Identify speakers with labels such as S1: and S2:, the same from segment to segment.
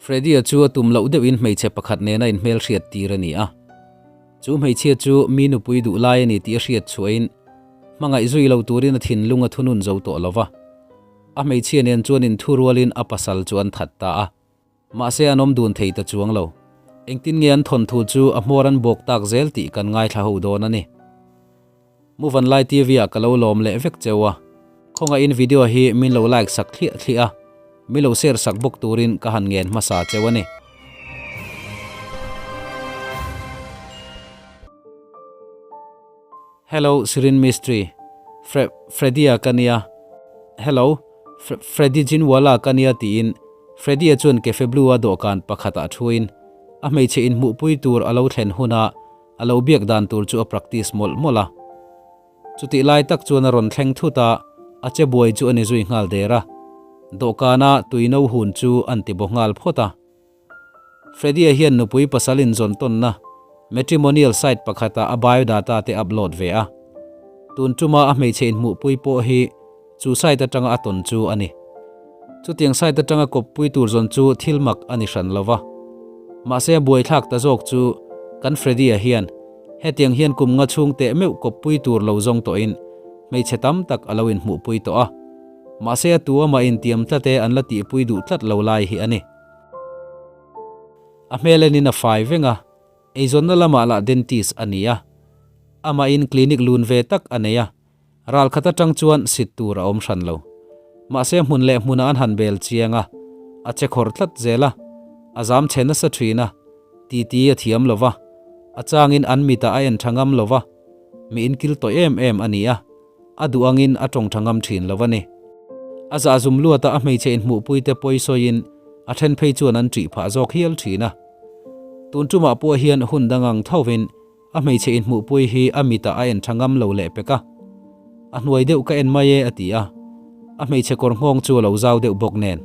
S1: Freddy-a chu a tum loh deuhin hmeichhe pakhat nena inhmelhriat tir a ni a. Chu hmeichhia chu mi nupui duh lai a ni tih a hriat chhuahin hmangaih zui lo turin a thinlung a thunun zo tawh lo va. A hmeichhia nen chuan inthurualin a pasal chu an that ta a. Mahse an awm dun thei ta chuang lo. Engtin nge an thawnthu chu a hmawr an bawk tak zel tih kan ngaithla ho dawn a ni. Muvanlai TV ah ka lo lawm leh vek cheu a. Khawngaihin video hi min lo like sak thliah thliah a, min lo share sak bawk turin ka han ngen hmasa cheu a ni. Hello Sirin Mistri, Fre Freddy-a ka nia. Hello, Fre Freddy Jinwala ka nia tiin Freddy-a chuan Cafe Blue-a dawhkan pakhatah thuin a hmeichhe inhmuhpui tur a lo thlen huna a lo biak dan tur chu a practice mawlh mawlh a. Chutih lai tak chuan a rawn thleng thut a, a che buai chu a ni zui nghal der a. Dawhkana tui no hun chu an ti baw nghal phawt a. Freddy-a hian nupui pasal inzawn tawnna matrimonial site pakhatah a biodata te upload ve a. Tun tuma a hmeichhe inhmuhpui pawh hi chu site atanga a tawn chu a ni. Chutiang site atanga kawppui tur zawn chu thil mak a ni hran lo va. Mahse a buaithlak ta zawk chu kan Freddy-a hian hetiang hian kum nga chhung teh meuh kawppui tur lo zawng tawhin hmeichhe tam tak a lo inhmuhpui tawh a. Mahse a tu amah intiam tlat e an la tihpui duh tlat lo lai hi a ni. A hmel enin a fai veng a, eizawnna lamah lah dentist a ni a. Amahin clinic lun ve tak a nei a, ral khat atang chuan sit tur a awm hran lo. Mahse hmun leh hmunah an han bel chiang a, a che khawr tlat zel a, a zam chhe nasa thin a, titi a thiam lo va, a changin an mitah a en tha ngam lo va, mi inkil tawih em em a ni a. A duh angin a tawng tha ngam thin lo a ni. A zahzum luata a hmeichhe inhmuhpuite pawi sawiin a then phei chuan an ṭih phah zawk hial thin a. Tun ṭumah pawh hian hun dang ang thovin a hmeichhe inhmuhpui hi a mitah a en tha ngam lo leh pek a. A hnuai deuh ka en mai e a ti a. A hmeichhe kawr nghawng chu a lo zau deuh bawk nen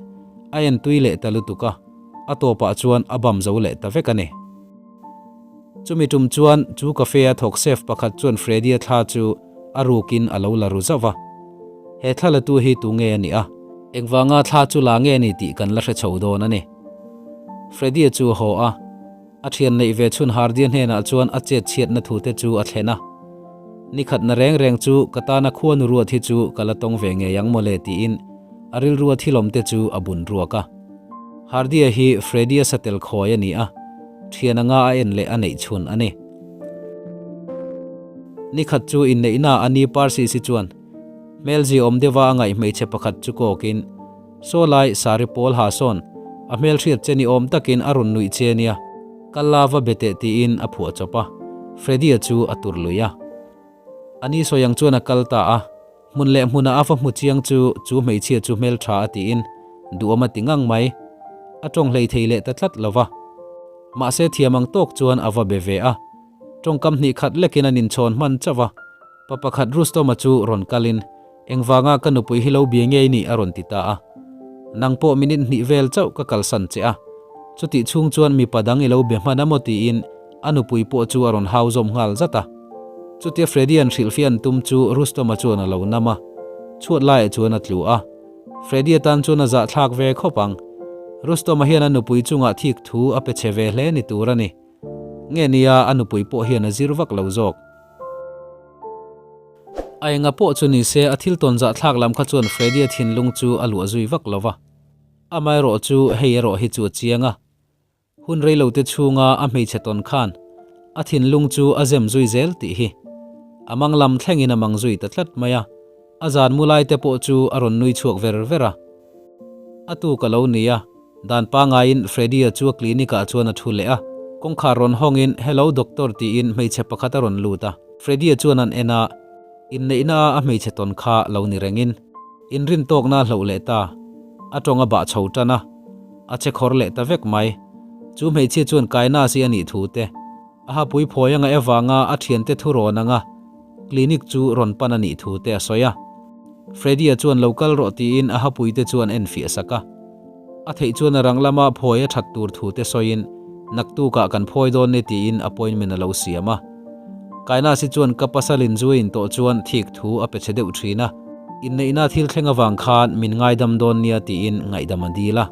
S1: a en tui leh ta lutuk a, a tawpah chuan a bam zo leh ta vek a ni. Chumi tum chuan chu cafe a thawk chef pakhat chuan Freddy-a thla chu a rukin a lo la ru zauh va. He thla latu hi tu nge a nih a? Engvanga thla chu la nge ni tih kan la hre chho dawn a ni. Freddy-a chu a haw a, a thian neih ve chhun Hardy-a hnenah chuan a chet chhiatna thute chu a thlen a. Ni khatna reng reng chu ka tana khuanu ruat hi chu ka la tawng ve ngei ang mawle tiin a rilrua thilawmte chu a bun ruak a. Hardy-a hi Freddy-a satel khawi a ni a, thian anga a en leh a neih chhun a ni. Ni khat chu inneihna a ni Percy si chuan hmelzi awm deuha a ngaih hmeichhe pakhat chu kawkin, Saw lai sari pawl ha sawn, a hmelhriat che ni awm takin a rawn nuih che nia, kal la va be teh tiin a phuah chawp a, Freddy-a chu a tur lui a. A ni sawi ang chuan a kal ta a. Hmun leh hmuna a va hmu chiang chu chu hmeichhia chu hmeltha a tiin duhawm a ti ngang mai. A tawng hlei thei leh ta tlat lo va. Mahse thiam ang tawk chuan a va be ve a. Tawngkam hnih khat lekin an inchhawn hman chauh a. Pa pakhat Rustoma chu rawn kalin, Engvanga ka nupui hi lo bia ngei ni a rawn ti ta a. Nang pawh minute hnih vel chauh ka kalsan che a. Chutih chhung chuan mipa dang i lo be hman a maw tiin a nupui pawh chu a rawn hau zawm nghal zat a. Chutia Freddy-a'n hrilhfiah an tum chu Rustoma chuan a lo nam a, chhuat laiah chuan a tlu a. Freddy-a tan chuan a zahthlak ve khawp ang. Rustoma hian a nupui chungah thik thu a pe chhe ve hle ni tur a ni. Nge nia a nupui pawh hian a zir vak lo zawk. A enga pawh chu ni se a thil tawn zahthlak lam kha chuan Freddy-a thinlung chu a luah zui vak lo va. Amaherawh chu hei erawh hi chu a chiang a. Hun reilote chhunga a hmeichhe tawn khan a thinlung chu a zem zui zel tih hi a mang lam thlengin a mang zui ta tlat mai a, a zan mu laite pawh chu a rawn nui chhuak ver ver a. A tuk a lo ni a, dan pangaiin Freddy-a chu a clinic-ah chuan a thu leh a, kawngkhar rawn hawngin Hello Doctor tiin hmeichhe pakhat a rawn lut a, Freddy-a chuan an en a, inneihna a a hmeichhe tawn kha lo ni rengin inrintawkna a hloh leh ta, a tawng a bah chho tan a. A che khawr leh ta vek mai. Chu hmeichhia chuan Kainasi a nih thu te, a hapui phawi anga evanga a thiante thu rawn anga clinic chu rawn pan a nih thu te a sawi a. Freddy-a chuan lo kal rawh tiin a hapui te chuan en fiah sak a. A theih chuan a rang lama phawi a that tur thu te sawiin naktukah kan phawi dawn ni tiin appointment a lo siam a. Kainasi chuan ka pasalin zu a intawh chuan thik thu a pe che deuh thin a. Inneihna thil thleng avang khan min ngaidam dawn nia tiin ngaihdam a dil a.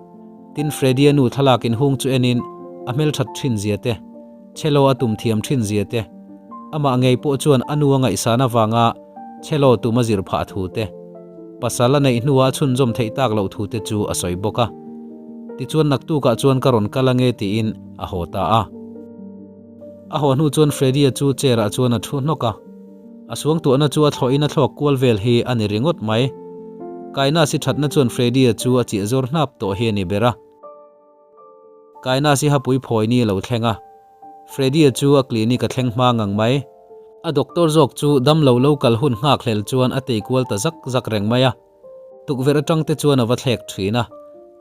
S1: Tin Freddy-a nu thlalak inhung chu enin a hmelthat thin zia te, cello a tum thiam thin zia te, amah ngei pawh chuan a nu a ngaihsan avanga cello tum a zir phah thu te, pasal a neih hnua a chhunzawm theih tak loh thu te chu a sawi bawk a. Tichuan naktukah chuan ka rawn kal ange tiin a haw ta a. A haw hnu chuan Freddy-a chu chair-ah chuan a thu hnawk a. A suangtuahna chu a thlawhin a thlawk kual vel hi a ni ringawt mai. Kainasi thatna chuan Freddy-a chu a chiah zawr hnap tawh hi a ni ber a. Kainasi hapui phawi ni a lo thleng a. Freddy-a chu a clinic a thleng hma ngang mai. A doctor zawk chu damlo lo kal hun nghak hlel chuan a tei kual ta zak zak reng mai a. Tukverh atang te chuan a va thlek thin a,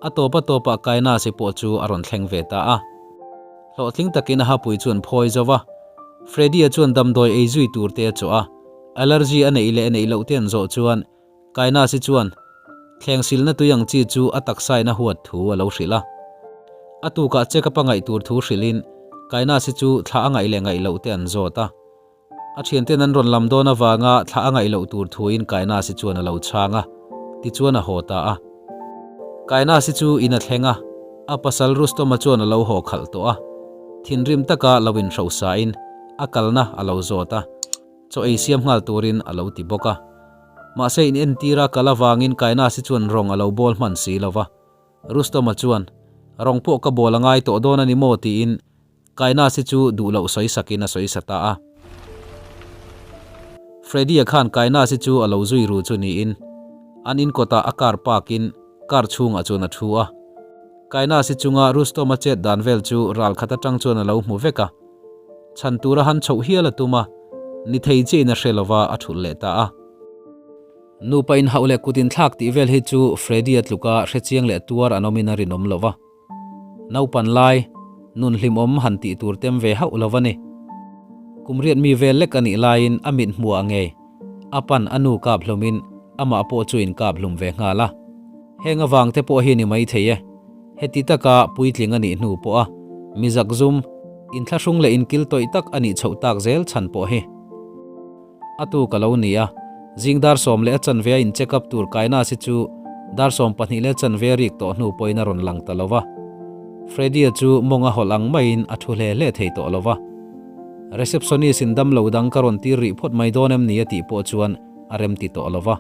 S1: a tawp a tawpah Kainasi pawh chu a rawn thleng ve ta a. Hlawhtling takin a hapui chu an phawi zo va, Freddy-a chuan damdawi ei zui tur te a chawh a, allergy a neih leh neih loh te an zawh chuan Kainasi chuan thleng silna tui ang chi chu a taksain a huat thu a lo hrilh a. A tukah check up a ngaih tur thu hrilhin Kainasi chu thla a ngaih leh ngaih loh te an zawt a. A thianten an rawn lam dawn avanga thla a ngaih loh tur thuin Kainasi chuan a lo chhang a, tichuan a haw ta a. Kainasi chu in a thleng a, a pasal Rustoma chuan a lo haw khalh tawh a. Thinrim taka lo inhrosain a kalna a lo zawt a, chaw ei siam nghal turin a lo ti bawk a. Mahse in entira kal avangin Kainasi chuan rawng a lo bawl hman si lo va. Rustoma chuan, Rawng pawh ka bawl a ngai tawh dawn a ni maw? tiin Kainasi chu duh loh sawi sakin a sawi sa ta a. Freddy-a khan Kainasi chu a lo zui ru chu niin an in kawtah a car park-in car chhungah chuan a thu a. Kainasi chunga Rustom-a chet dan vel chu ral khat atang chuan a lo hmu vek a. Chhan tura han chhoh hial a tum a, ni thei chiahin a hre lova a thulh leh ta a. Nupa inhauh leh kut inthlak tih vel hi chu Freddy-a tluka hrechiang leh tuar an awmin a rinawm lo va. Naupan lai, nun hlimawm han tih tur tem ve hauh lo a ni. Kum riat mi vel lek a nih laiin a mit hmuh a ngei. A pan a nu kap hlumin amah pawh chu in kap hlum ve nghal a. Heng avang te pawh hi ni mai thei e. Heti taka puitling a nih hnu pawh a mi zakzum, inthlahrung leh inkil tawih tak a nih chhoh tak zel chhan pawh hi. A tu ka lo ni a, zing dar sawm leh a chanve a in check up tur Kainasi chu dar 12 leh chanve a rik tawh hnu pawhin a rawn lang ta lo va. Freddy-a chu mawng a hawlh ang maiin a thu hle hle thei tawh lo va. Receptionist in damlo dang ka rawn tir rih phawt mai dawn em ni a tih pawh chuan a rem ti tawh lo va.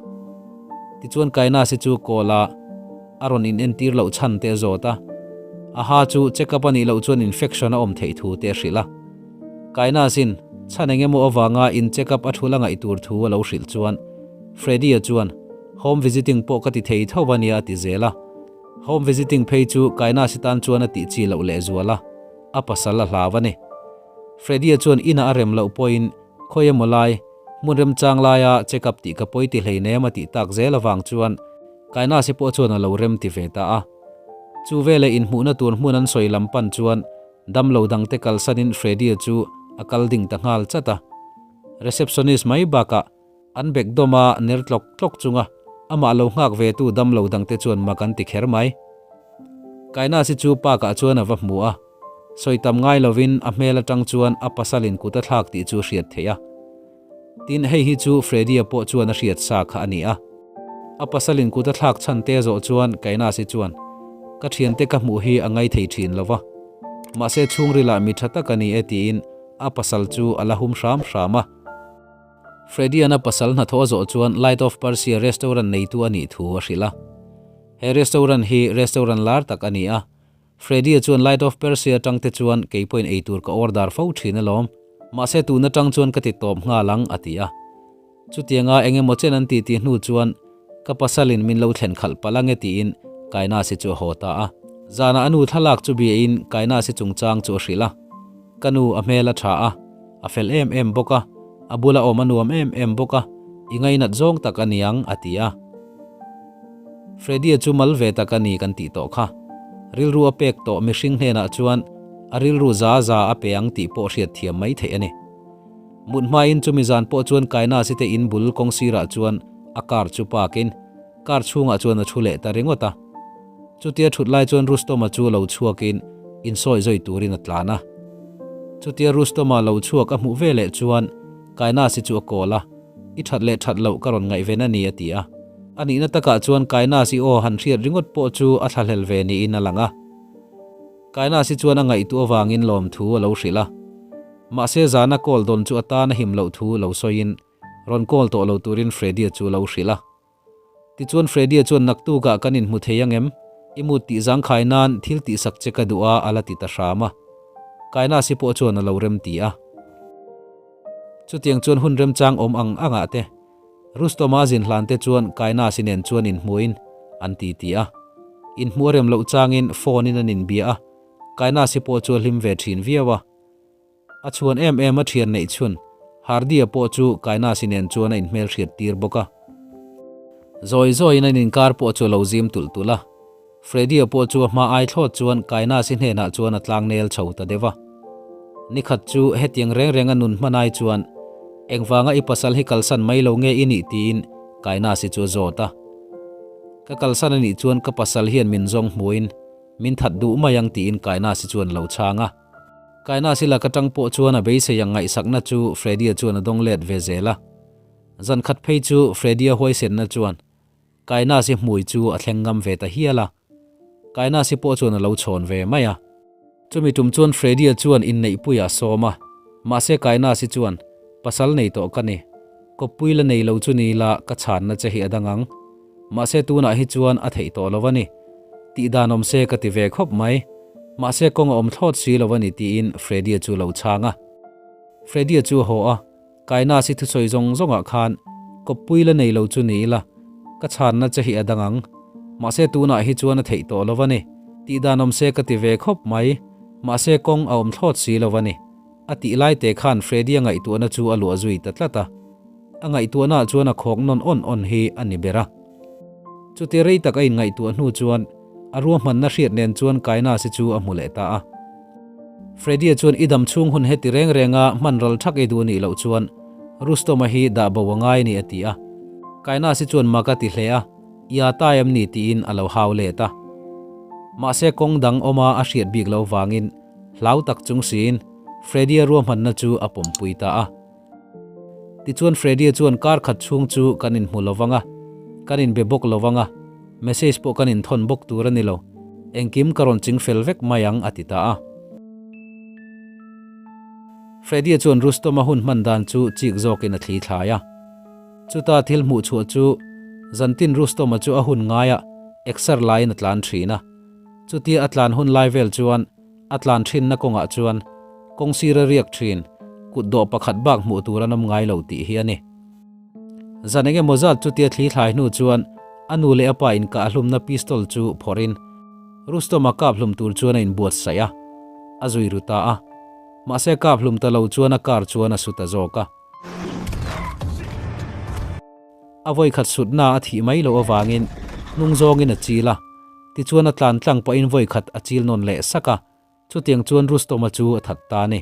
S1: Tichuan Kainasi chu call a a rawn in entir loh chhan te a zawt a. A ha chu check up a nih loh chuan infection a awm theih thu te a hrilh a. Kainasin chhan eng emaw avanga in check up a thul a ngaih tur thu a lo hrilh chuan Freddy-a chuan home visiting pawh ka ti thei tho a nia a ti zel a. Home visiting phei chu Kainasi tan chuan a tih chi loh lehzual a, a pasal a hlau a ni. Freddy-a chuan inah a rem loh pawhin khawi emaw lai, hmun remchang laia check up tih ka pawi ti hleinem a tih tak zel avang chuan Kainasi pawh chuan a lo rem ti ve ta a. Chu veleh inhmuhna tur hmun an sawi lam pan chuan Damlo dangte kalsanin Freddy-a chu a kal ding ta nghal chat a. Receptionist mai bakah an bek dawm a ner tlawk tlawk chunga amah lo nghak ve tu damlo dangte chuan mak an ti kher mai. Kainasi chu park-ah chuan a va hmu a, sawi tam ngai lovin a hmel atang chuan a pasalin kut a thlak tih chu a hriat theih a. Tin, hei hi chu Freddy-a pawh chuan a hriat sa kha a ni a. A pasalin kut a thlak chhan te zawh chuan Kainasi chuan, Ka thiante ka hmuh hi a ngai thei thin lo va. Mahse chhungrilah mi tha tak a ni e tiin a pasal chu a la hum hram hram a. Freddy-a'n a pasal hnathawh a zawh chuan Light of Persia restaurant neitu a nih thu a hrilh a. He restaurant hi restaurant lar tak a ni a. Freddy-a chuan Light of Persia atang te chuan kei pawhin eitur ka order fo thin alawm. Mahse tun atang chuan ka ti tawp nghal ang a ti a. Chutianga eng emaw chen an ti tih hnu chuan ka pasalin min lo thlen khalh palh ange tiin Kainasi chu a haw ta a. Zanah a nu thlalak chu biain Kainasi chungchang chu a hrilh a. Ka nu a hmel a tha a, a fel em em bawk a, a bula awm a nuam em em bawk a, i ngainat zawng tak a niang a ti a. Freddy-a chu mal ve tak a ni kan tih tawh kha. Rilru a pek tawh mihring hnenah chuan a rilru za za a pe ang tih pawh hriat thiam mai theih a ni. Mut hmain chumi zan pawh chuan Kainasi te in bul kawng sirah chuan a car chu park-in car chhungah chuan a thu leh ta ringawt a. Chutia thut lai chuan Rustoma chu lo chhuakin insawi zawi turin a tlan a. Chutia Rustoma lo chhuak a hmuh veleh chuan Kainasi chu a call a. I that leh that loh ka rawn ngaihven a ni a ti a. A nihna takah chuan Kainasi aw han hriat ringawt pawh chu a thlahlel ve niin a lang a. Kainasi chuan a ngaihtuah avangin lawmthu a lo hrilh a. Mahse zana call dawn chu atan a him loh thu lo sawiin rawn call tawh lo turin Freddy-a chu a lo hrilh a. Tichuan Freddy-a chuan naktukah kan inhmu thei ang em? I mut tih zangkhai nan thil tihsak che ka duh a a la ti ta hram a. Kainasi pawh chuan a lo rem ti a. Chutiang chuan hun remchang awm ang angah te Rustoma zin hlan te chuan Kainasi nen chuan inhmuin an ti ti a. Inhmuh a rem loh changin phone in an inbia a, Kainasi pawh chu a hlim ve thin viau a. A chhuan em em a thian neih chhun Hardy-a pawh chu Kainasi nen chuan a inhmelhriat tir bawk a. Zawi zawiin an inkar pawh chu a lo zim tulh tulh a. Freddy-a pawh chu a hma ai thlawt chuan Kainasi hnenah chuan a tlangnel chho ta deuh a. Nikhat chu hetiang reng renga nun hman ai chuan engvanga i pasal hi kalsan mai lo nge i nih tiin Kainasi chu a zawt a. Ka kalsan a nih chuan ka pasal hian min zawng hmuin min that duh mai ang tiin Kainasi chuan a lo chhang a. Kainasi lak atang pawh chuan a beisei ang ngaihsakna chu Freddy-a chuan a dawng let ve zel a. Zan khat phei chu Freddy-a huaisenna chuan Kainasi hmui chu a thleng ngam ve ta hial a, Kainasi pawh chuan a lo chhawn ve mai a. Chumi tum chuan Freddy-a chuan inneihpuiah a sawm a, mahse Kainasi chuan, Pasal nei tawh ka ni. Kawppui la nei lo chu ni la ka chhanna che hi a dang ang. Mahse tunah hi chuan a theih tawh lo a ni. Tih dan awm se ka ti ve khawp mai. Mahse kawng a awm thlawt si lo a ni tiin Freddy-a chu lo chhang a. Freddy-a chu a haw a, Kainasi thusawi zawng zawngah khan kawppui la nei lo chu ni ila, ka chhanna che hi a dang ang. Mahse tunah hi chuan a theih tawh lo a ni. Tih dan awm se ka ti ve khawp mai. Mahse kawng a awm thlawt si lo a ni. A tih lai te khan Freddy-a ngaihtuahna chu a luah zui ta tlat a. A ngaihtuahnaah chuan a khawk nawn awn awn hi a ni ber a. Chuti rei tak a inngaihtuah hnu chuan a ruahmanna hriat nen chuan Kainasi chu a hmu leh ta a. Freddy-a chuan i dam chhung hun heti reng renga hman ral thak i duh anih loh chuan Rustom-a hi dah bo a ngai a ni a ti a. Kainasi chuan mak a ti hle a, I a ta em ni tiin a lo hau let a. Mahse kawng dang awma a hriat bik loh vangin hlau tak chung siin Freddy-a ruahmanna chu a pawmpui ta a. Tichuan Freddy-a chuan kar khat chhung chu kan inhmu lo vang a, kan inbe bawk lo vang a, message pawh kan inthawn bawk tur a ni lo, engkim ka rawn ching fel vek mai ang a ti ta a. Freddy-a chuan Rustom-a hun hman dan chu chik zawkin a thli thlai a. Chuta thil hmuh chhuah chu zantin Rustom-a chu a hun ngaiah exer laiin a tlan thin a. Chutia a tlan hun lai vel chuan A tlan thinna kawngah chuan kawng sir a riak thin, kut dawh pakhat bak hmuh tur an awm ngai lo tih hi a ni. Zan eng emaw zat chutia thli thlai hnu chuan a nu leh a pa inkah hlumna pistol chu phawrhin Rustom-a kap hlum tur chuan a inbuatsaih a, a zui ru ta a. Mahse kap hlum ta lo chuan a car chuan a su ta zawk a. A vawikhat sutna a thih mai loh avangin hnung zawngin a chil a, tichuan a tlan tlang pawhin vawikhat a chil nawn leh sak a, chutiang chuan Rustoma chu a that ta a ni.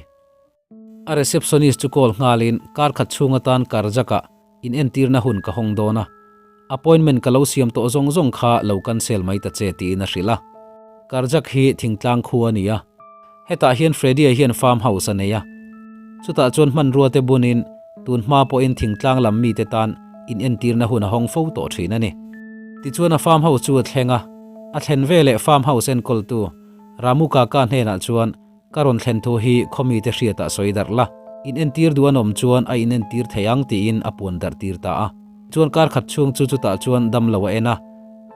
S1: A receptionist chu call nghalin kar khat chhung atan Karjak-ah inentirna hun ka hawng dawn a, appointment ka lo siam tawh zawng zawng kha lo cancel mai ta che tiin a hrilh a. Karjak hi thingtlang khu a ni a, Hetah hian Freddy-a hian farm house a nei a, chutah chuan hmanrua te bunin tun hma pawhin thingtlang lam mite tan inentirna hun a hawng fo tawh thin a ni. Tichuan a farm house chu a thleng a, a thlen veleh farm house enkawltu Ramu Kaka hnenah chuan ka rawn thlen thu hi khaw mite hriatah sawi darh la, inentir duh an awm chuan a inentir thei ang tiin a puan darh tir ta a. Chuan kar khat chhung chu chutah chuan damlo a en a,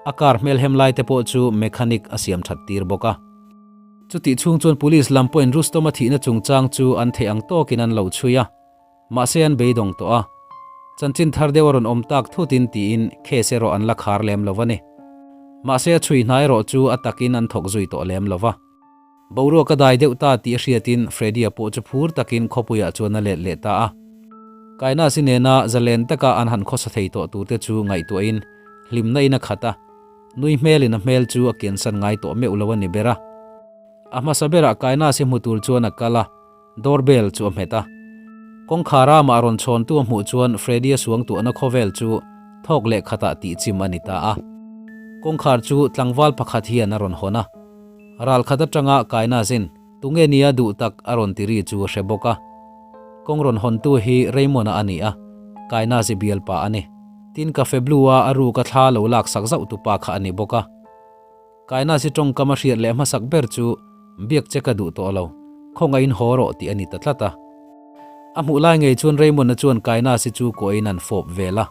S1: a car hmelhem lai te pawh chu mechanic a siam that tir bawk a. Chutih chhung chuan Police lam pawhin Rustom-a thihna chungchang chu an theih ang tawkin an lo chhui a, mahse an beidawng tawh a. Chanchin thar deuh a rawn awm tak thutin tiin case erawh an la khar lem lo a ni. Mahse a chhui hna erawh chu a takin an thawk zui tawh lem lo va. Boruak a dai deuh ta tih a hriatin Freddy-a pawh chu phur takin khawpuiah chuan a let leh ta a. Kainasi nena zalen taka an han khawsa thei tawh turte chu ngaihtuahin hlimna in a khat a. Nui hmelin a hmel chu a kiansan ngai tawh meuh lo a ni ber a. A hmasa berah Kainasi hmu tur chuan a kal a, door bell chu a hmet a. Kawngkhar a amah rawn chhawntu a hmuh chuan Freddy-a suangtuahna khawvel chu thawk leh khatah tih chim a ni ta a. Kawngkhar chu tlangval pakhat hian a rawn hawn a. Ral khat atanga Kainasin tunge nia duh tak a rawn ti ri chu a hre bawk a. Kawng rawn hawntu hi Raymond-a a ni a, Kainasi bialpa a ni. Tin Cafe Blue-a a ruk a thla lo lak sak zauh tu pa kha a ni bawk a. Kainasi tawngkam a hriat leh hmasak ber chu Biak che ka duh tawh lo, khawngaihin haw rawh tih a ni ta tlat a. A hmuh lai ngei chuan Raymond-a chuan Kainasi chu kuahin an fawp vel a.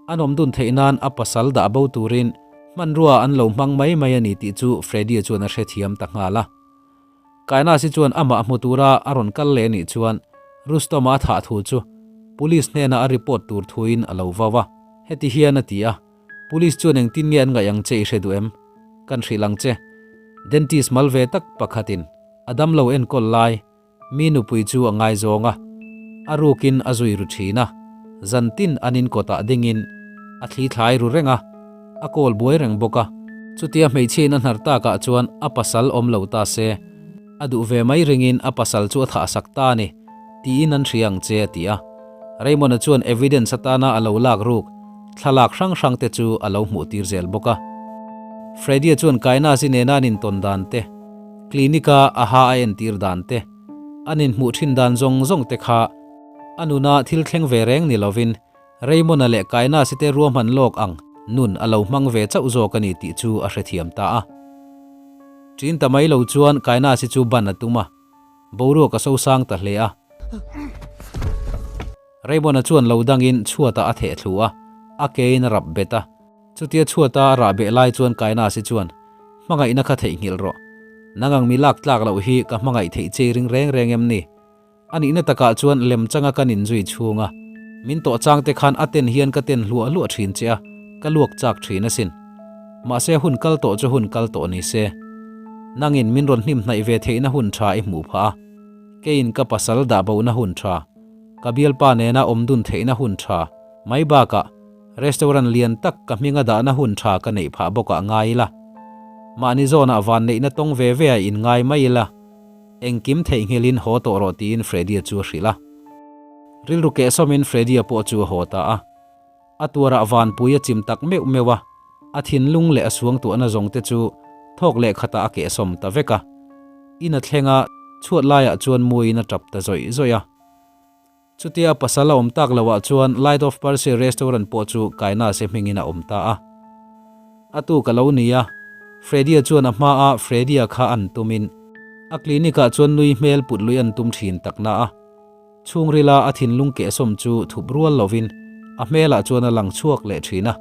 S1: An awm dun theih nan a pasal dah bo turin hmanrua an lo hmang mai mai a ni tih chu Freddy-a chuan a hrethiam ta nghal a. Kainasi chuan amah hmu tura a rawn kal leh nih chuan Rustom-a a thah thu chu Police hnenah a report tur thuin a lo vau a. Heti hian a ti a, Police chuan engtin nge an ngaih ang che i hre duh em? Kan hrilh ang che. Dentist mal ve tak pakhatin a damlo enkawl lai Mi nupui chu a ngaizawng a, a rukin a zui ru thin a, zan tin an in kawtah dingin a thli thlai ru reng a, a kawl buai reng bawk a. Chutia hmeichhiain a hnar takah chuan a pasal awm lo ta se, a duh ve mai ringin a pasal chu a thahsak ta a ni, tiin an hria ang che a ti a. Raymond-a chuan evidence atana a lo lak ruk thlalak hrang hrang te chu a lo hmuh tir zel bawk a. Freddy-a chuan Kainasi nena an intawn dan te, Clinic-a a ha a entir dan te, an inhmuh thin dan zawng zawng te kha a nuna thil thleng ve reng ni lovin Raymond-a leh Kainasi te ruahman lawk ang nun a lo hmang ve chauh zawk a ni tih chu a hrethiam ta a. Ṭin ta mai lo chuan Kainasi chu ban a tum a, boruak a sosang ta hle a. Raymond-a chuan lo dangin chhuatah a theh thlu a, a kein a rap bet a. Chutia chhuata a rah beh lai chuan Kainasi chuan, Hmangaihna kha theihnghilh rawh. Nang ang mi lak tlak loh hi ka hmangaih theih che i ring reng reng em ni? A nihna takah chuan lem changa kan inzui chhung a, min tawh chang te khan a ten hian ka ten hluah hluah thin che a, ka luak chak thin asin. Mahse hun kal tawh chu hun kal tawh ni se. Nangin min rawn hnim hnaih ve theihna hun tha i hmuh phah a, keiin ka pasal dah bohna hun tha, Ka bialpa nena awm dun theihna hun tha mai bakah restaurant lian tak ka hminga dahna hun tha ka neih phah bawkah ngai ila. Mahni zawnah vanneihna tawng ve ve a inngai mai ila, engkim theihnghilhin haw tawh rawh tiin Freddy-a chu a hrilh a. Rilru kehsawmin Freddy-a pawh chu a haw ta a. A tuarah vanpui a chim tak meuh meuh a, a thinlung leh a suangtuahna zawng te chu thawk leh khatah a kehsawm ta vek a. In a thleng a, chhuat laiah chuan muiin a tap ta zawih zawih a. Chutia pasal a awm tak loh ah chuan Light of Persia restaurant pawh chu Kainase hmingin a awm ta a. A tuk a lo ni a, Freddy-a chuan a hma a Freddy-a kha an tumin a clinic ah chuan nui hmel put lui an tum thin tak na a. Chhungrila a thinlung kehsawm chu thup rual lovin a hmelah chuan a lang chhuak leh thin a.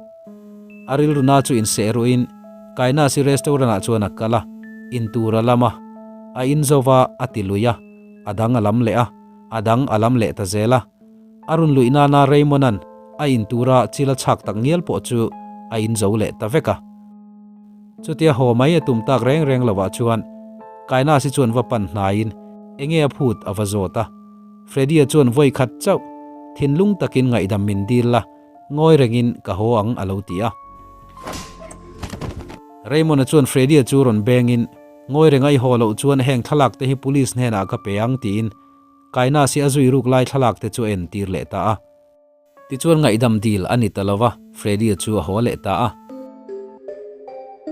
S1: A rilruna chu inseh ruhin Kainasi restaurant-ah chuan a kal a, intur a lam a, a in zo va a ti lui a, a dang a lam leh a, a dang a lam leh ta zel a. A run luih nana Raymond-a'n a intura chil a chhak tak ngial pawh chu a in zo leh ta vek a. Chutia haw mai a tum tak reng reng lovah chuan Kainasi chuan va pan hnaiin enge a phut a va zawt a. Freddy-a chuan vawi khat chauh thinlung takin ngaihdam min dil la, ngawi rengin ka haw ang a lo ti a. Raymond-a chuan Freddy-a chu rawn bengin ngawi renga i haw loh chuan heng thlalak te hi police hnenah ka pe ang tiin Kainasi a zui ruk lai thlalak te chu a entir leh ta a. Tichuan ngaihdam dil a ni ta lo va, Freddy-a chu a haw leh ta a.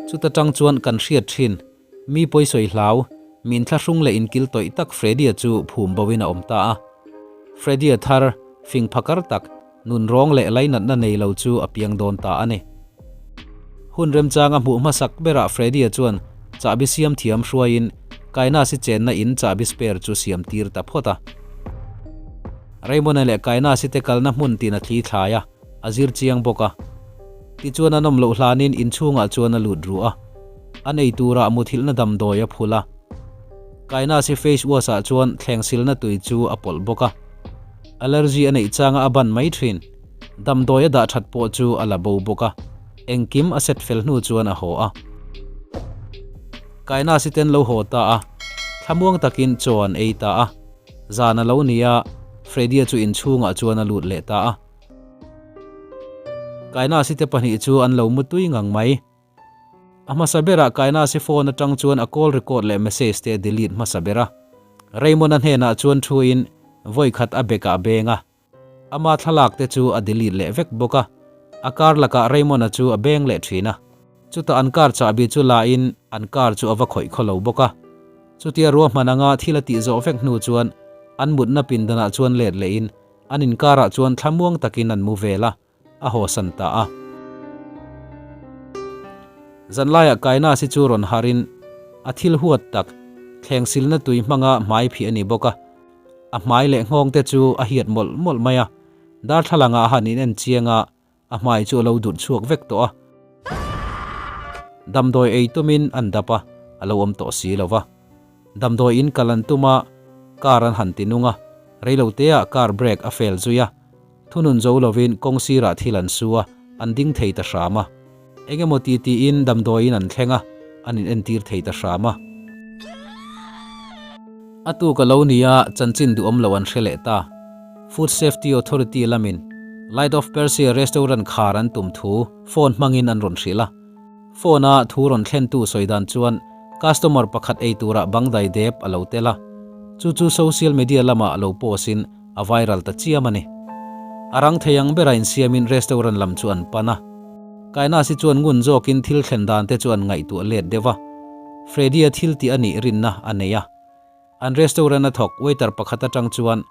S1: Chuta tang chuan kan hriat thin, mi pawisawi hlau, min thlahrung leh inkil tawih tak Freddy-a chu phum bo in a awm ta a. Freddy-a thar, fing phakar tak, nun rawng leh lainatna nei lo chu a piang dawn ta a ni. Hun remchanga hmuh hmasak berah Freddy-a chuan chahbi siam thiam hruaiin Kainasi chenna in chahbi spare chu siam tir ta phawt a. Raymond-a leh Kainasi te kalna hmun tin a thli thlai a, a zir chiang bawk a. Tichuan a nawm loh hlanin inchhungah chuan a lut ru a, an ei turah muthilhna damdawi a phul a. Kainasi face wash ah chuan thleng silna tui chu a pawlh bawk a. Allergy a neih changa a ban mai thin. Damdawi a dah that pawh chu a la bo bawk a, engkim a set fel hnu chuan a haw a. Kainasi ten lo haw ta a, thlamuang takin chaw an ei ta a. Zan a lo ni a, Freddy-a chu inchhungah chuan a lut leh ta a. Kainasi te pahnih chu an lo mu tui ngang mai. A hmasa berah Kainasi phone atang chuan a call record leh message te a delete hmasa ber a. Raymond-a hnenah chuan thuin vawi khat a bekah a beng a. Ama thlalak te chu a delete leh vek bawk a. A car lakah Raymond-a chu a beng leh thin a. Chutah an car chahbi chu la in an car chu a va khawih khaw lo bawk a. Chutia ruahman anga thil a tih zawh vek hnu chuan an mutna pindanah chuan let leh in an inkarah chuan thlamuang takin an mu vel a, a hawsan ta a. Zanlaiah Kainasi chu rawn harh in a thil huat tak. Thleng silna tui hmanga hmai phih a ni bawk a, a hmai leh nghawng te chu a hiat mawlh mawlh mai a. Darthlalangah a han inen chiang a, a hmai chu a lo durh chhuak vek tawh a. Damdawi ei tumin an dap a, a lo awm tawh si lo va. Damdawi in kal an tum a, car an han ti nung a, reiloteah car brake a fail zui a. Thunun zo lovin kawng sirah thil an su a, an ding thei ta hram a. Eng emaw ti tiin damdawiin an thleng a, an inentir thei ta hram a. A tuk a lo ni a, chanchin duhawm lo an hre leh ta. Food Safety Authority lamin Light of Persia restaurant khar an tum thu phone hmangin an rawn hrilh a. Phone a thu rawn thlentu sawi dan chuan customer pakhat ei turah bangdai dep a lo tel a, chu chu social media lamah lo post in a viral ta chiam a ni. A rang thei ang bera insiamin restaurant lam chu an pan a. Kainasi chuan ngun zawkin thil thlen dan te chu an ngaihtuah let deuh a. Freddy-a thil tih a nih rinna a nei a. An restaurant a thawk waiter pakhat atang chuan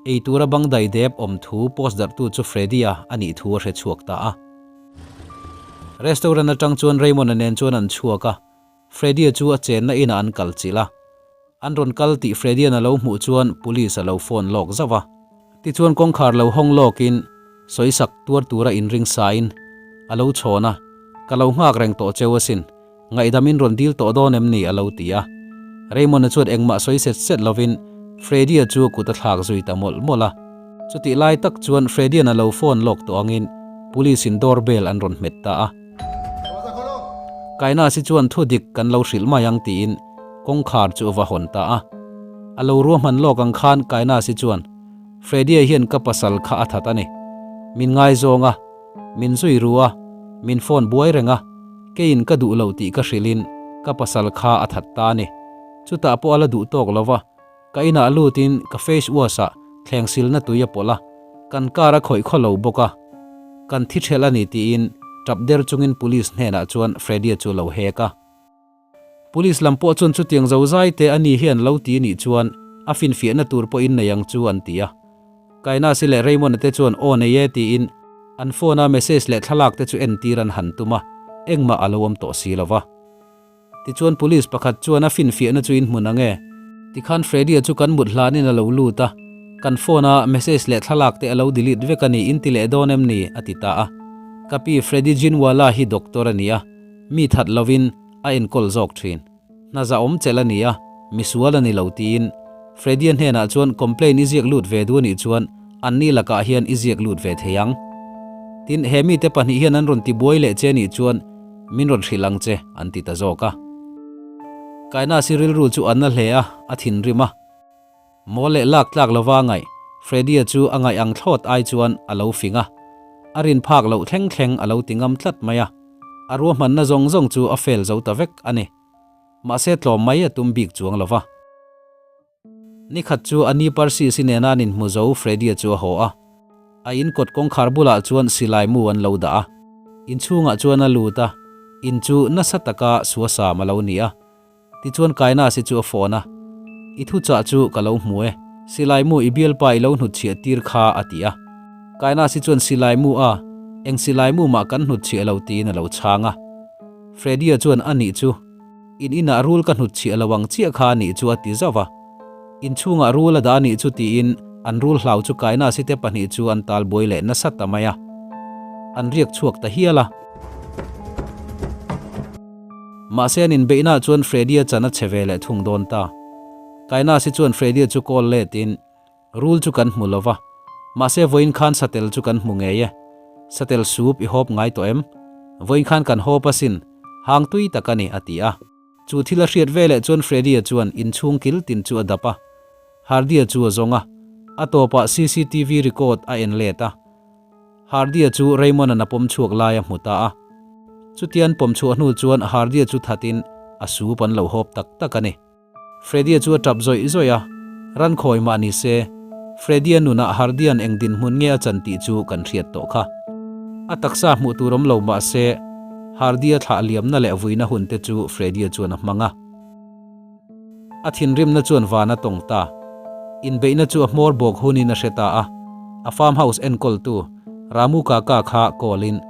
S1: ei tura bangdai dep awm thu post darhtu chu Freddy-a a nih thu a hre chhuak ta a. Restaurant atang chuan Raymond-a nen chuan an chhuak a. Freddy-a chu a chenna inah an kal chilh a. An rawn kal tih Freddy-a'n a lo hmuh chuan police a lo phone lawk zauh a. Tichuan kawngkhar lo hawng lawkin sawisak tuar tura inring sain a lo chhawn a, Ka lo nghak reng tawh cheu asin, ngaihdam in rawn dil tawh dawn em ni? a lo ti a. Raymond-a chuan engmah sawi set set lovin Freddy-a chu kut a thlak zui ta mawlh mawlh a. Chutih lai tak chuan Freddy-a'n a lo phone lawk tawh angin police-in door bell an rawn hmet ta a. Kainasi chuan thu dik kan lo hrilh mai ang tiin kawngkhar chu a va hawn ta a. A lo ruahman lawk ang khan Kainasi chuan, Freddy-a hian ka pasal kha a that a ni. Min ngaizawng a, min zui ru a, min phone buai reng a, keiin ka duh lo tih ka hrilhin ka pasal kha a that ta a ni. Chutah pawh a la duh tawk lo va, Ka inah lutin ka face wash ah thleng silna tui a pawlh a, kan car a khawih khaw lo bawk a, kan thi ṭhelh a ni tiin ṭap der chungin police hnenah chuan Freddy-a chu a lo hek a. Police lam pawh chuan chutiang zo zai te a ni hian lo ti nih chuan a finfiahna tur pawhin nei ang chu an ti a. Kainasi leh Raymond-a te chuan aw nei e tiin an phone-a message leh thlalak te chu entir an han tum a, engmah a lo awm tawh si lo va. Tichuan police pakhat chuan a finfiahna chu in hmun ang e. Tikhan Freddy-a chu kan mut hlanin a lo lut a, kan phone a message leh thlalak te a lo delete vek a ni, in ti leh dawn em ni? a ti ta a. Ka pi Freddy Jinwala hi doctor a ni a, mi that lovin a enkawl zawk thin. Hna zahawm chelh a ni a, misual a ni lo tiin Freddy-a hnenah chuan complaint i ziak lut ve duh a nih chuan anni lakah hian i ziak lut ve thei ang. Tin, he mite pahnih hian an rawn tibuai leh che nih chuan Min rawn hrilh ang che, an ti ta zawk a. Kainasi rilru chu a na hle a, a thinrim a. Mawl leh lak tlak lova a ngaih, Freddy-a chu a ngaih ang thlawt ai chuan a lo fing a. A rin phak loh thleng thleng a lo ti ngam tlat mai a. A ruahmanna zawng zawng chu a fail zo ta vek a ni. Mahse tlawm mai a tum bik chuang lova. Nikhat chu a ni Percy si nena an inhmu zo Freddy-a chu a haw a. A in kawt kawngkhar bulah chuan silai mu an lo dah a. Inchhungah chuan a lut a, in chu nasa taka suasam a lo ni a. Tichuan Kainasi chu a phone a, I thuchah chu ka lo hmu e, silai mu i bialpa i lo hnutchhiah tir kha a ti a. Kainasi chuan silai mu a, eng silai mu mah kan hnutchhiah lo tiin a lo chhang a. Freddy-a chuan a nih chu. In inah rul ka hnutchhiah lo ang chiah kha a nih chu a ti zauh a. In chhungah rul a dah a nih chu tiin an rul hlau chu Kainasi te pahnih chu an tal buai leh nasa ta mai a. An riak chhuak ta hial a. Mahse an inbeihnaah chuan Freddy-a chan a che ve leh thung dawn ta. Kainasi chuan Freddy-a chu call letin Rul chu kan hmu lo va, mahse vawiin khan satel chu kan hmu ngei e. Satel sup i hawp ngai tawh em? Vawiin khan kan hawp asin, hang tui tak a ni, a ti a. Chu thil a hriat veleh chuan Freddy-a chuan inchhung kil tin chu a dap a. Hardy-a chu a zawng a, a tawpah cctv record a en let a. Hardy-a chu Raymond-a'n a pawm chhuak lai a hmu ta a. Chutian pawm chhuah hnu chuan Hardy-a chu thatin a sup an lo hawp tak tak a ni. Freddy-a chu a tap zawih zawih a, ran khawi mah ni se, Freddy-a nunah Hardy-a'n eng dinhmun nge a chan tih chu kan hriat tawh kha. A taksa hmuh tur awm lo mah se, Hardy-a thlah liamna leh vuina hun te chu Freddy-a chuan a hmang a. A thinrimna chuan van a tawng ta. Inbeihna chu a hmawr bawk hunin a hre ta a, a farm house enkawltu Ramu Kaka kha call-in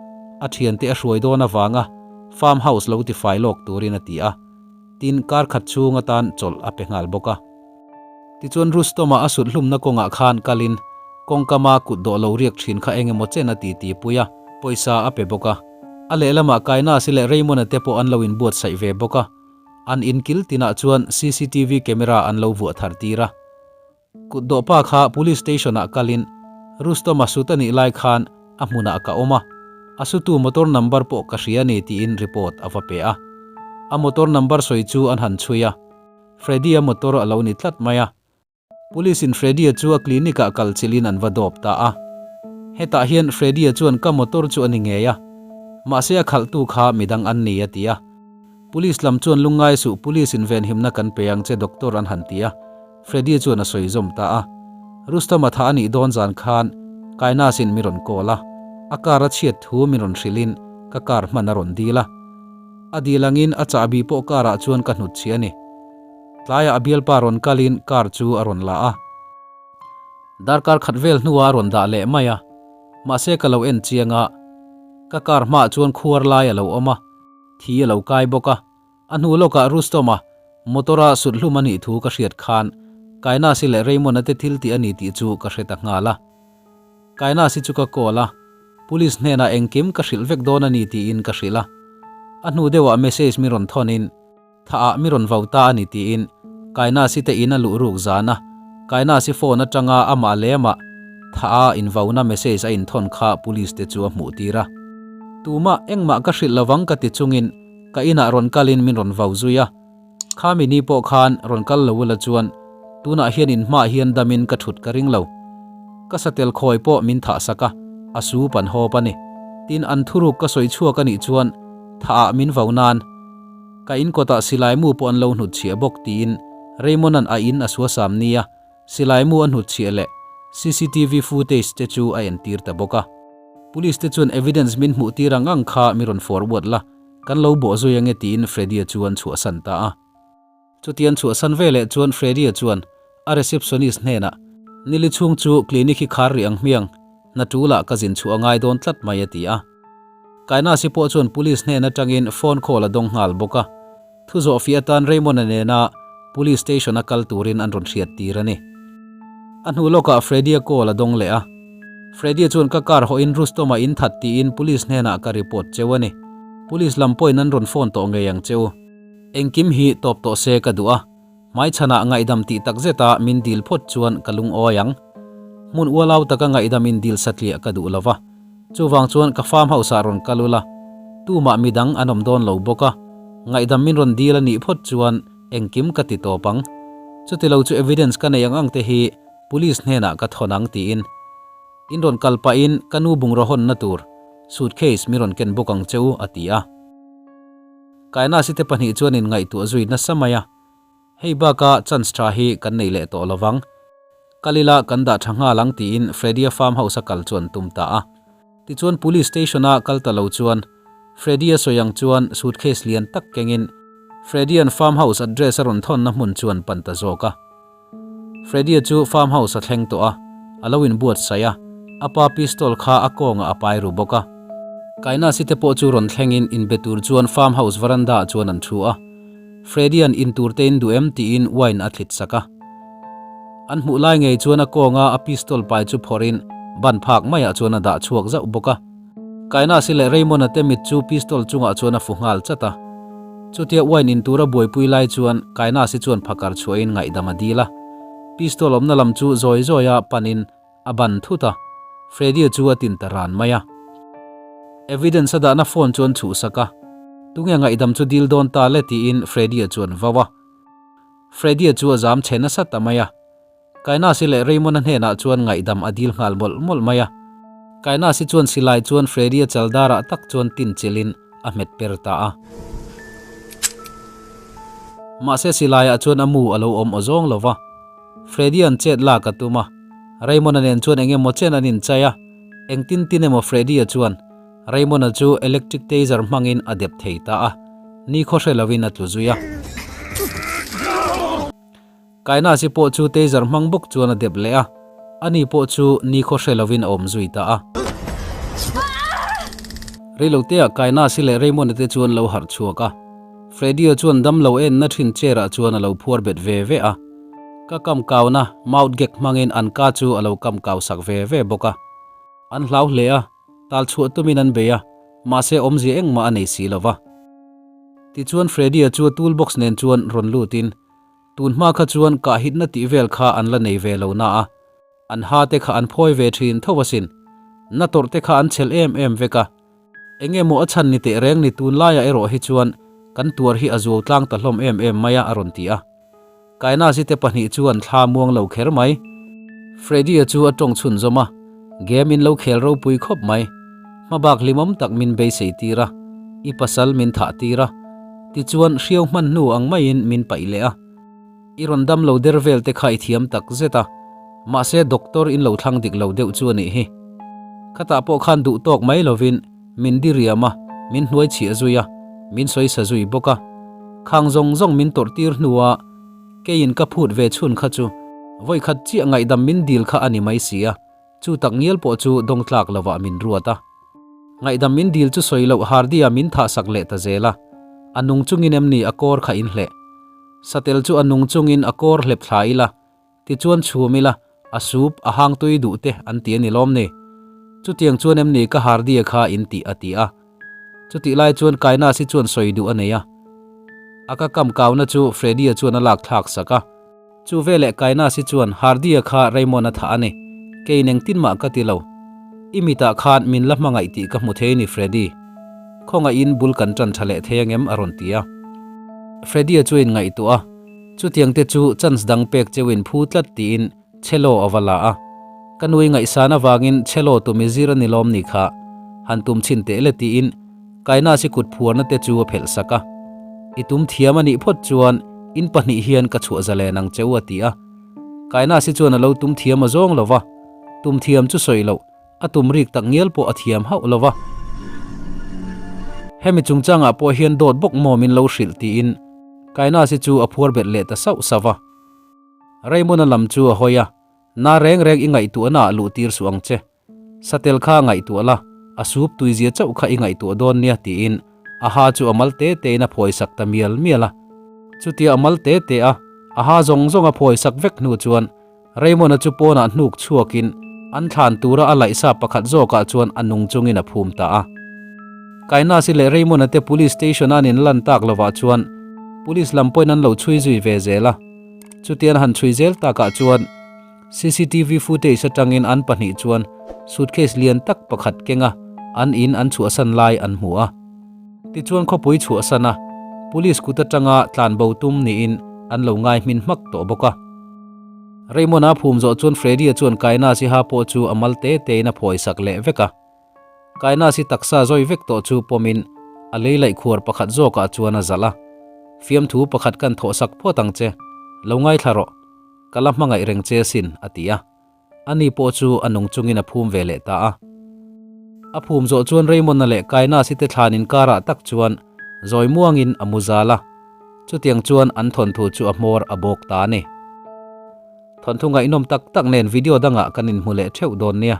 S1: a thiante a hruai dawn avanga farm house lo tifai lawk turin a ti a. Tin, kar khat chhung atan chawlh a pe nghal bawk a. Tichuan Rustom-a a sut hlumna kawngah khan kalin kawngkama kut dawh lo riak thin kha eng emaw chen a titi pui a, pawisa a pe bawk a. A lehlamah Kainasi leh Raymond-a te pawh an lo inbuatsaih ve bawk a. An inkil tinah chuan cctv camera an lo vuah thar tir a. Kut dawhpa kha Police Station ah kalin Rustom-a sut a nih lai khan a hmunah ka awm a, a sutu motor number pawh ka hria a ni tiin report a va pe a. A motor number sawi chu an han chhui a, Freddy-a motor a lo ni tlat mai a. Police in Freddy-a chu a clinic ah kal chilhin an va dawp ta a. Hetah hian Freddy-a chuan ka motor chu a ni ngei a, mahse a khalhtu kha midang an ni a ti a. Police lam chuan lungngai suh police in venhimna kan pe ang che doctor an han ti a. Freddy chuan a sawi zawm ta a. Rustam a tha a nih dawn zan khan Kainas in mi rawn call a, a car a chhiat thu min rawn hrilh in ka car hman a rawn dil a. A dil angin a chahbi pawh car ah chuan ka hnut chhi a ni. Tlaiah a bialpa rawn kal in car chu a rawn la a. Darkar khat vel hnuah a rawn dah leh mai a. Mahse ka lo en chiang a, ka car hmaah chuan khuar lai a lo awm a, thi a lo kai bawk a. A hnu lawkah Rustom-a motor-a sut hlum a nih thu ka hriat khan Kainasi leh Raymond-a te thil tih a ni tih chu ka hre ta nghal a. Kainasi chu ka call a, Police hnenah engkim ka hrilh vek dawn a ni tiin ka hrilh a. A hnu deuhah message mi rawn thawnin Thaah mi rawn vau ta a ni tiin Kainasi te in a luh ruk zan a, Kainasi phone atanga amah leh amah Thaah invauna message a inthawn kha Police te chu a hmuh tir a. Tumah engmah ka hrilh lovang ka ti chungin Ka inah rawn kalin min rawn vau zui a, khami ni pawh khan rawn kal lo ula chuan tunah hian in hmaah hian damin ka thut ka ring lo. Ka satel khawi pawh min thah sak a, a su pan hawp a ni. Tin, an thuruk ka sawi chhuak a nih chuan thah ah min vau nan ka in kawtah silai mu pawh an lo hnutchhiah bawk tiin Raymond-a'n a in a suasam nia Silai mu a hnutchhiah leh cctv footage te chu a entir ta bawk a. Police te chuan evidence min hmuh tir ang ang kha mi rawn forward la, kan lo bawh zui ange tiin Freddy-a chu an chhuahsan ta a. Chutian chhuahsan veleh chuan Freddy-a chuan a receptionist hnenah, Nili chhung chu clinic hi khar rih ang hmiang, hna tul ah ka zin chhuah a ngai dawn tlat mai a ti a. Kainasi pawh chuan police hnen atangin phone call a dawng nghal bawk a. Thu zawhfiah atan Raymond-a nena Police Station a kal turin an rawn hriat tir a ni. A hnu lawkah Freddy-a call a dawng leh a. Freddy-a chuan ka car hawhin Rustom-a in that tiin Police hnenah ka report cheu a ni. Police lam pawhin an rawn phone tawh ngei ang cheu. Engkim hi tawp tawh se ka duh a. Hmaichhanah ngaihdam tih tak zeta min dil phawt chuan ka lungawi ang. Hmun ualau taka ngaihdam in dil satliah ka duh lo va. Chuvang chuan ka farm house ah rawn kal ula, tumah midang an awm dawn lo bawk a, ngaihdam min rawn dil a nih phawt chuan engkim ka ti tawp ang. Chutilo chu evidence ka nei ang ang te hi police hnenah ka thawn ang tiin in rawn kal pahin ka nu bungraw hawnna tur suitcase min rawn ken bawk ang che u a ti a. Kainasi te pahnih chuan in ngaihtuah zui nasa mai a. Hei baka chance tha hi kan nei leh tawh lovang. Kal ila kan dah tha nghal ang tiin Freddy-a farm house a kal chu an tum ta a. Tichuan police station a kal ta lo chuan Freddy-a sawi ang chuan suitcase lian tak kengin Freddy-a'n farm house address a rawn thawnna hmun chu an pan ta zawk a. Freddy-a chu farm house a thleng tawh a, a lo inbuatsaih a, a pa pistol kha a kawngah a pai ru bawk a. Kainasi te pawh chu rawn thlengin inbe tur chuan farm house veranda ah chuan an thu a. Freddy-a'n in tur te in duh em tiin wine a thlit sak a. An hmuh lai ngei chuan a kawnga a pistol pai chu phawrhin ban phak maiah chuan a dah chhuak zauh bawk a. Kainasi leh Raymond-a te mit chu pistol chungah chuan a fu nghal chat a. Chutia wine in tura buaipui lai chuan Kainasi chuan phakar chhuahin ngaihdam a dil a. Pistol awmna lam chu zawi zawia panin a ban thut a, Freddy-a chu a tin ta ran mai a. Evidence a dahna phone chu an chhuhsak a, Tunge ngaihdam chu dil dawn ta le tiin Freddy-a chu an vau a. Freddy-a chu a zam chhe nasa ta mai a. Kainasi leh Raymond-a hnenah chuan ngaihdam a dil nghal mawlh mawlh mai a. Kainasi chuan silai chuan Freddy-a chaldarah tak chuan tin chilhin a hmet per ta a. Mahse silaiah chuan a mu a lo awm awzawng lo va. Freddy-a'n chet lak a tum a, Raymond-a nen chuan eng emaw chen an inchai a, engtin tin emaw Freddy-a chuan Raymond-a chu electric taser hmangin a dep thei ta a, ni khaw hre lovin a tlu zui a. Kainasi pawh chu taser hmang bawk chuan a dep leh a, ani pawh chu ni khaw hre lovin a awm zui ta a. Reiloteah Kainasi leh Raymond-a te chuan lo harh chhuak a. Freddy-a chuan damlo enna thin chair-ah chuan a lo phuar bet ve ve a. Ka kam kauna mouth gag hmangin an ka chu a lo kam kau sak ve ve bawk a. An hlau hle a, tal chhuah tumin an bei a, mahse awmzia engmah a nei si lo va. Tichuan Freddy-a chu a toolbox nen chuan rawn lutin, tun hma kha chuan kahhitna tih vel kha an la nei ve lo na a, an ha te kha an phawi ve thin tho asin. Na tawrh te kha an chhelh em em vek a. Enge maw a chhan ni teh reng ni tunlaiah erawh hi chuan kan tuar hi a zuau tlang ta hlawm em em mai a a rawn ti a. Kainasi te pahnih chu an thla muang lo kher mai. Freddy-a chu a tawng chhunzawm a, Game in lo khel ropui khawp mai. Hmabak hlimawm tak min beisei tir a, i pasal min thah tir a. Tichuan hriau hman hnu ang maiin min paih leh a. I rawn dam lo der vel te kha i thiam tak zet a, mahse doctor in lo thlang dik lo deuh chu a nih hi. Khatah pawh khan duh tawk mai lovin min diriam a, min hnuai chhiah zui a, min sawi sa zui bawk a. Khang zawng zawng min tawrh tir hnua keiin ka phut ve chhun kha chu vawikhat chiah ngaihdam min dil kha a ni mai si a, chu tak ngial pawh chu dawng tlak lovah min ruat a. Ngaihdam min dil chu sawi loh Hardy-a min thah sak leh ta zel a, a nung chungin em ni a kawr kha in hleh. Satel chu a nung chungin a kawr hlep thla ila, tichuan chhum ila, a sup, a hang tui duh te an ti a ni lawm ni? Chutiang chuan em ni ka Hardy-a kha in tih a ti a. Chutih lai chuan Kainasi chuan sawi duh a nei a. A ka kam kauna chu Freddy-a chuan a lak thlak sak a. Chu veleh Kainasi chuan Hardy-a kha Raymond a thah a ni. Kei nengtin mah ka ti lo. I mitah khan min la hmangaih tih ka hmu thei ni Freddy. Khawngaihin bul kan tan tha leh thei angem a rawn ti a. Freddy-a chu a inngaihtuah a, chutiang te chu chance dang pek cheuhin phu tlat tiin Cello a va la a. Ka nui ngaihsan avangin cello tum i zir a ni lawm ni kha, han tum chhin teh le tiin Kainasi kut phuarna te chu a phelh sak a. I tum thiam a nih phawt chuan in pahnih hian ka chhuah zalen ang che u a ti a. Kainasi chuan a lo tum thiam a zawng lo va, tum thiam chu sawi loh, a tum rik tak ngial pawh a thiam hauh lo va. Hemi chungchangah pawh hian dawt bawk maw min lo hrilh tiin Kainasi chu a phuar bet leh ta sauh sauh va. Raymond-a lam chu a hawi a, Na reng reng i ngaihtuahna ah luh tir suh ang che. Satel kha a ngaihtuah la, a sup tuizia chauh kha i ngaihtuah dawn nia tiin a ha chu a mal te tein a phawisak ta mial mial a. Chutia a mal te te a, a ha zawng zawng a phawisak vek hnu chuan Raymond-a chu pawnah hnuk chhuakin an thlan tura a laihsa pakhat zawkah chuan a nung chungin a phum ta a. Kainasi leh Raymond-a te Police Station-a an inlan tak lovah chuan Police lam pawhin an lo chhui zui ve zel a. Chutian han chhui zel takah chuan cctv footage atangin an pahnih chuan suitcase lian tak pakhat kenga an in an chhuahsan lai an hmu a. Tichuan khawpui chhuahsan a, police kut atanga tlanbo tum niin an lo ngai hmin hmak tawh bawk a. Raymond-a phum zawh chuan Freddy-a chuan Kainasi ha pawh chu a mal te tein a phawisak leh vek a. Kainasi taksa zawi vek tawh chu pawmin a lei laih khuar pakhat zawkah chuan a zalh a. Fiamthu pakhat kan thawhsak phawt ang che, lo ngaithla rawh. Ka la hmangaih reng che asin, a ti a. Ani pawh chu a nung chungin a phum ve leh ta a. A phum zawh chuan Raymond-a leh Kainasi te thlan inkarah tak chuan zawi muangin a mu zal a. Chutiang chuan an thawnthu chu a hmawr a bawk ta a ni. Thawnthu ngaihnawm tak tak nen video dangah kan inhmu leh theuh dawn nia.